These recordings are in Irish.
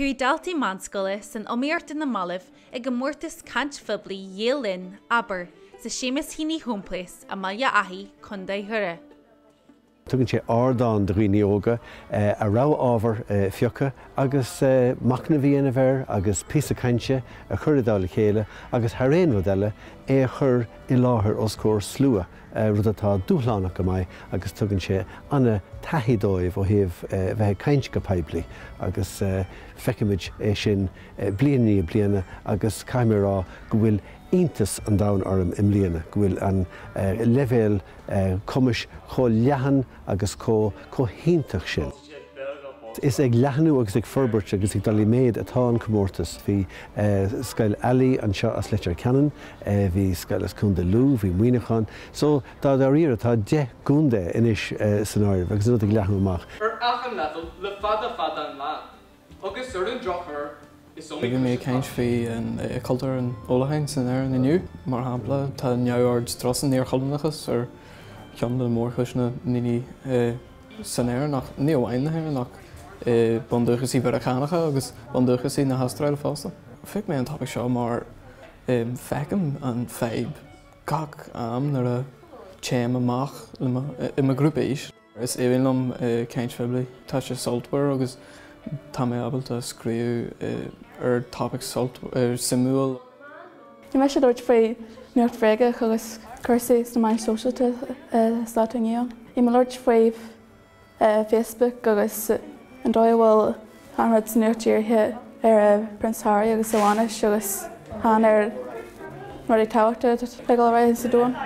Chuaigh daltaí meánscoile san iomaíocht ar na mallaibh i gcomórtas caint phoiblí Ghael Linn, Abair, sa Seamus Heaney Homeplace i mBaile Áthaigh, Co. Dhoire. Tugann sé ardán do dhaoine óga a rogha ábhar a phiocadh agus machnamh a dhéanamh air agus píosa cainte a chur i dtoll a chéile agus thar aon rud eile, é a chur i láthair os comhair slua, rud atá dúshlánach go maith agus tugann sé an-taithí dóibh ó thaobh bheith ag caint go poiblí agus feicimid é sin bliain i ndiaidh bliana agus caithfidh mé a rá go bhfuil iontas an domhain orm i mbliana go bhfuil an leibhéal cumais chomh leathan agus chomh hiontach sin. Is ag leathnú agus ag forbairt agus ag dul i méad atá an comórtas. Bhí Scoil Ailigh anseo as Leitir Ceanainn, bhí scoil as Contae Lú, bhí Muineachán. So, dáiríre, tá 10 gcontae anois san áireamh agus an rud ag leathnú amach. Ar achan leibhéal le fada fada an lá. Agus ar an drochuair, is iomaí Bhí mé ag cúis caint atá. faoi an cultúr an ólacháin san Éirinn inniu. Mar shampla, tá neamhaird strus an iarchoilíneachas ar cheann de na mórchúiseanna ndaoine san Éirinn, ach ní amháin na hÉireann ach bundúchasaigh Mheiriceánacha agus bundúchasaigh na hAstráile fosta. Phioc mé an topaic seo mar feicim an fadhb gach am nuair a téim amach i mo ghrúpa aois. Is aoibhinn liom caint phoiblí. Tá sé sultmhar agus tá mé ábalta scríobh ar topaic suimiúil. Bhí mise ag labhairt faoi nuacht bhréagach agus cúrsaí sna meáin shóisialta sa lá atá inniu ann. Bhí mé ag labhairt faoi Facebook agus an dóigh a bhfuil achan rud sa nuacht dírithe ar Prince Harry agus a bhainis agus chan ar rudaí tábhachtacha atá ag dul ar aghaidh sa domhan.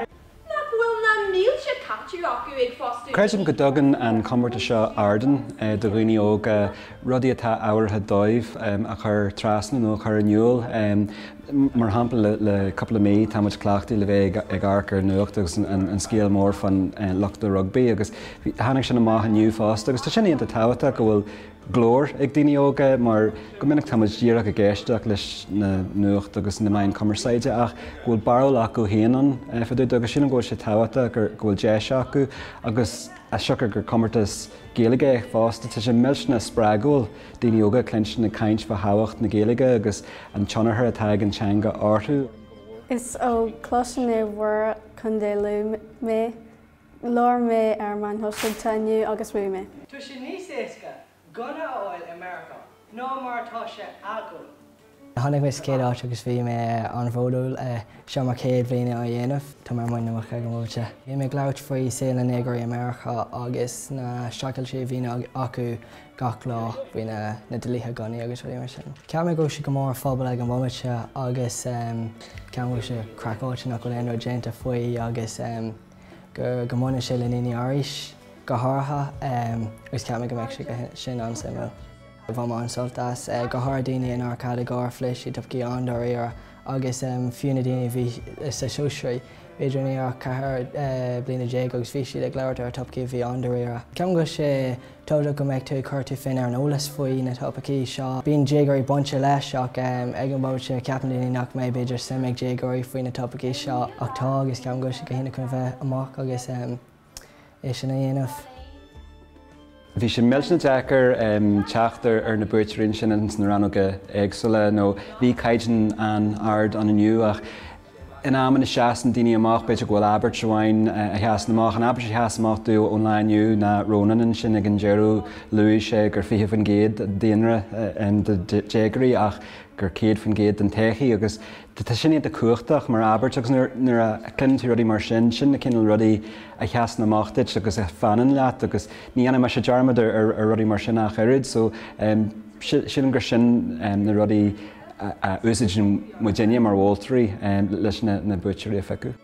Nach bhfuil na mílte caite acu ag fostú Creidim go dtugann an comórtas seo ardán do dhaoine óga rudaí atá ábhartha dóibh a chur trasna nó a chur in iúl. Mar shampla le cúpla mí tá muid cleachtaithe le bheith ag amharc ar nuacht agus an scéal mór fán lucht rugbaí agus tháinig sin amach inniu fosta agus tá sin iontach tábhachtach go bhfuil glór ag daoine óga mar go minic tá muid díreach ag éisteacht leis na nuacht agus na meáin cumarsáide ach go bhfuil barúil acu féin ann fá dtaobh de agus sílim go bhfuil sé tábhachtach go bhfuil deis acu agus as siocair gur comórtas Gaeilge é fosta tá sé millteanach spreagúil daoine óga a chluinstin ag caint fá thábhacht na Gaeilge agus an tionchar atá ag an teanga orthu. Is ó Choláiste Naomh Mhuire, Contae Lú mé. Labhair mé ar meáin shóisialta inniu agus bhuaigh mé. Tá sé níos éasca gunna a fháil i Meiriceá ná mar atá sé againn. Tháinig mé sa chéad áit agus bhí mé an-bhródúil. Seo mo chéad bhliain á dhéanamh. Tá mé muiníneach ag an mbomaite. Bhí mé ag labhairt faoi saol na ndéagóirí i Meiriceá agus na streachailtí a bhíonn acu gach lá faoi na dlíthe gunnaí agus rudaí mar sin. Cheap mé go raibh sé go mór ar phobal ag an bhomaite agus ceapaim go bhfuil sé craiceáilte nach bhfuil aon rud déanta faoi agus go go mbaineann sé le daoine ár aois go háirithe agus cheap mé go mbeadh sé sin an-suimiúil. Bhain mé an-sult as, go háirithe daoine inár catagóir, phléigh siad topaicí an-dáiríre agus fiú na daoine a bhí sa sóisearaí, b'fhéidir ní raibh ach 14 bliana agus bhí siad ag labhairt ar topaicí a bhí an-dáiríre. Ceapaim go bhfuil sé tábhachtach go mbeidh tú ag cur tú féin ar an eolas faoi na topaicí seo. Bíonn déagóirí bainte leis ach ag an bhomaite ceapann daoine nach mbeidh b'fhéidir suim ag déagóirí faoi na topaicí seo ach tá agus ceapaim go bhfuil sé go hiontach chun a bheith amach agus é sin a dhéanamh. Bhí sé millteanach deacair teacht ar na buaiteoirí ansin ins na rannóga éagsúla nó bhí caighdeán an-ard ann inniu ach In amanna seasann daoine amach, b'fhéidir go bhfuil abairt amháin a sheasann amach. An abairt a sheas amach domh ón lá inniu ná Ronan ansin ag an deireadh, luaigh sé gur 20% de daonra de déagóirí ach gur 100% den tsochaí agus tá sin iontach cumhachtach mar abairt agus nuair a chluineann tú rudaí mar sin, sin na cineál rudaí a sheasann amach duit agus a fanann leat agus ní dhéanfaidh mise dearmad ar rudaí mar sin ach oiread so sílim gur sin na rudaí a úsáideann muidinne mar mholtóirí leis na buaiteoirí a phiocadh.